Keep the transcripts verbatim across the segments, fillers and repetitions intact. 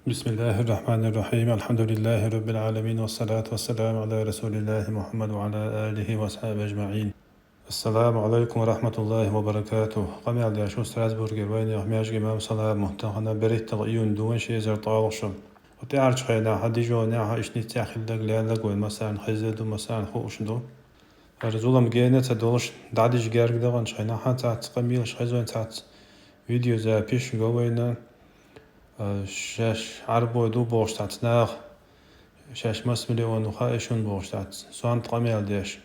بسم الله الرحمن الرحيم. الحمد لله رب العالمين، والصلاة والسلام على رسول الله محمد وعلى آله وأصحابه أجمعين. السلام عليكم ورحمة الله وبركاته. Къамаьл деш ву Страсбургера вайнехан маьждиге имам Салама. Тахана берхӀитталгӀа июнь ду вайн, ши эзар ткъаь ялх шу. ТӀаьхьарчу хенахь, дижо нехьа иштта цхьа хилла даг лелларг вайн, массарна хеза ду, массарна хууш ду. ХӀара зулам гена ца долуш, дӀадижа герга даханчу хенахь цхьацца къамелаш хеза вайн, цхьацца видеозаписаш го вайна, а, шаьш Ӏарбой ду бохуш цхьацца наха, шаьш маса миллион ву хаьа шуна бохуш цхьацца сонта къамел деш.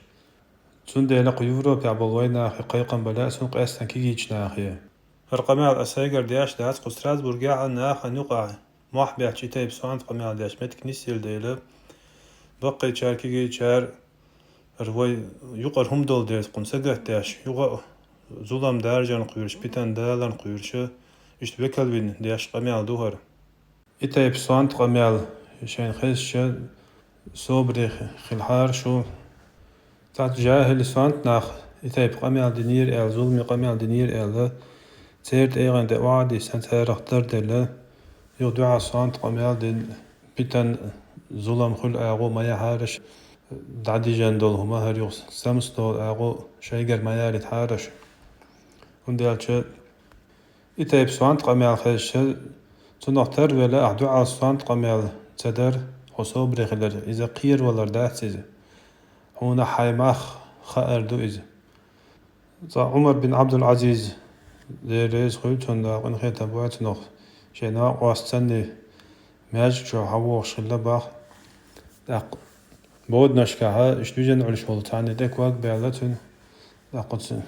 Цундела кху Европехь болу вайн нахе кхайкхам бан лаьа суна къаьсттина кегийчу нахе. ХӀара къамел ас сайгара деш дац, кху Страсбургехь а нахана юкъахь мохь бетташ и тайпа сонта къамел деш меттиг нисъелла дела, баккхийчара, кегийчара, хӀара вай юкъара хӀума долу дела кхунна сагатдеш, юха а зулам даржарна кхоьруш, питана даларна кхоьруш, иштта векал вина деш къамел ду хӀара. И тайпа сонта къамел шайна хезча, собаре хилахьара шу. Цхьацца жаьхӀил сонта нах и тайпа къамел динера аьлла, зуламе къамел динера аьлла, церан тӀегӀан тӀе охьа а диссина, царах тарделла, юха дуьхьал сонта къамел дина, питана, зулам хуьлу агӀо ма яхьара шу, дӀадижина долу хӀума хӀара юха самас долу агӀо шайгара ма ялийтахьара шу. ХӀунда аьлча и тайпа сонта къамел хезча, цунах тарвелла ахь дуьхьал сонта къамел ца дар, хьо собаре хилар, иза кхеравалар дац иза. Хьуна хьайн мах хаар ду иза. Цкъа Ӏумар бин Ӏабдул-Ӏазиз, Дела реза хуьлда цунна, Дала къинхетам бойла цунах, шен накъост санна маьждиг чу хьан вогӀуш хилла бах. ТӀаккха боданашкахь иштта вижина Ӏуьллуш волу цхьанна тӀе ког баьлла цуьнан. ТӀаккха оцу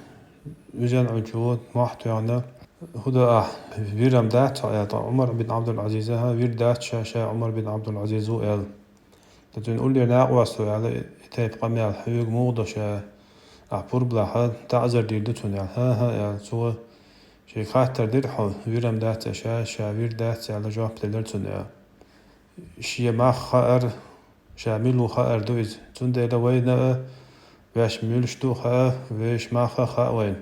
вижина Ӏуьллучо мохь тоьхна: «ХӀун до ахь, вирам дац хьо?» — аьлла. ТӀаккха Ӏумар бин Ӏабдул-Ӏазиза: «Вир дац ша, ша Ӏумар бин Ӏабдул-Ӏазиз ву», — аьлла. Ткъа цуьнан уллера накъост ву аьлла и тайпа къамел: «Хьоьга муха до ша, ахь пурба лахь, таӀзар дийр ду цунна», — аьлла. «ХӀан-хӀа», — аьлла цо. Шега хаттар дира: «Хьо вирам дац ша, ша вир дац?» — аьлла, жоп делира цунна аьлла. Шен мах хаар, ша мила ву хаар ду иза. Цундела вайна а ваьш муьлш ду хаа, вешан мах а хаьа вайна.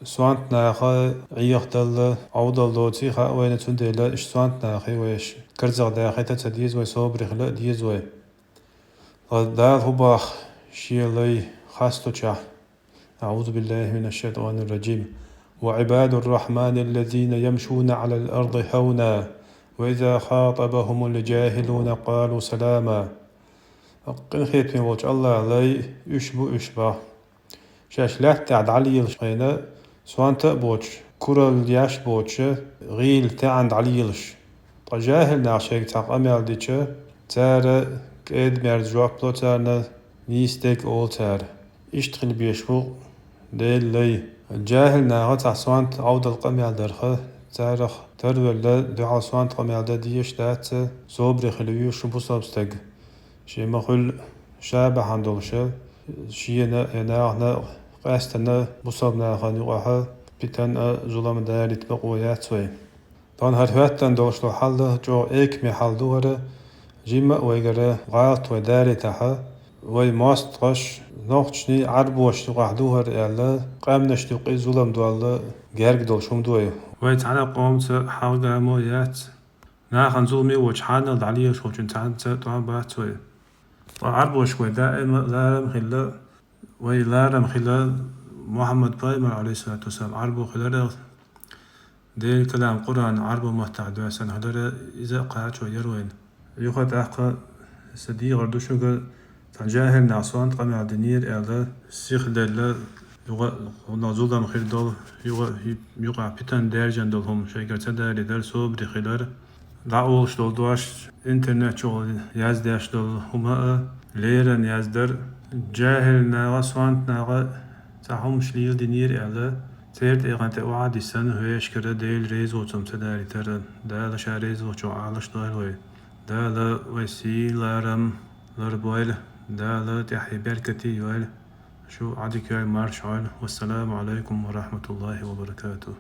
Сонта наха Ӏехадалла, Ӏовдал доций хаьа вайна, цундела иштта сонта нахе вайша карзахдахийта ца деза вай, собаре хила а деза вай. Ткъа Дала хӀун боху Шен лай хасточохь? أعوذ بالله من الشيطان الرجيم. وعباد الرحمن الذين يمشون على الأرض هونا وإذا خاطبهم الجاهلون قالوا سلاما. Къинхетаме волчу АллахӀан лай уьш бу уьш бах. Шаьш лаьттахь дӀалелаш хьайна, сонта а боцуш, куралла еш боцуш, гӀийла таьӀна дӀалелаш. Ткъа жаьхӀил нах шайга цхьа къамел дича, цара кӀеда-мерза жоп ло, царна нийса дерг олу цара. Иштта хила безаш бу Делан лай. ЖаьхӀил наха цхьа сонта Ӏовдал къамел дарх, царах тарвелла дуьхьал сонта къамел дан дезаш дац, собаре хила веза шу бусалба стаг. Шен ма-хуьллу ша бахьана долуш, шена я нахана къаьстина бусалба нахана юкъахь питана а, зулам а далийта бакъо яц вай. Тахана хӀара хӀоьттина долуш долу хьал чӀогӀа экаме хьал ду хӀара, жимма а вайгара гӀалат вай далийтахь, вай мостагӀаш нохчашний, Ӏарбошний юкъахь ду хӀара аьлла, къаьмнашна юкъа и зулам долла герга долуш хӀума ду вай. Вай цхьана а къомаца хьалгамо яц. Нахана зуламе а воцуш, хьанал дӀалелаш волчун цхьаьнца тӀом бац вай. Ткъа Ӏарбошка вай даима ларам хилла, вай ларам хилла Мухьаммад пайхамар, Ӏалайхиссалату вассалам, Ӏарбо хилар а, Делан калам Къуръан Ӏарбо маттахь доьссина хилар а, иза а кхачо яра вайна. Юха тӀаккха сан дехар ду шуьга, цхьана жаьхӀил наха сонта къамел динера аьлла, сихделла, юха хӀунда зулам хир долу, юха юкъахь питана даьржина долу хӀума шайгара ца далийта дар, собаре хилар, дӀаолуш долу дош, интернет чухула яздеш долу хӀума а леррина яздар, жаьхӀил наха, сонта наха цхьа хӀумаш леладинера аьлла, церан тӀегӀан тӀе охьа а диссина, вешкара Дела реза воцург ца далийтар, Дала Ша реза воцург Ӏалаш дойла вай. Дала вай сий, ларам ларбойла, Дала тӀаьхье беркате йойла. Шу Ӏадика йойла, марша Ӏойла. Вассаламу Ӏалайкум ва рахьматуллахӀи ва баракатухӀ.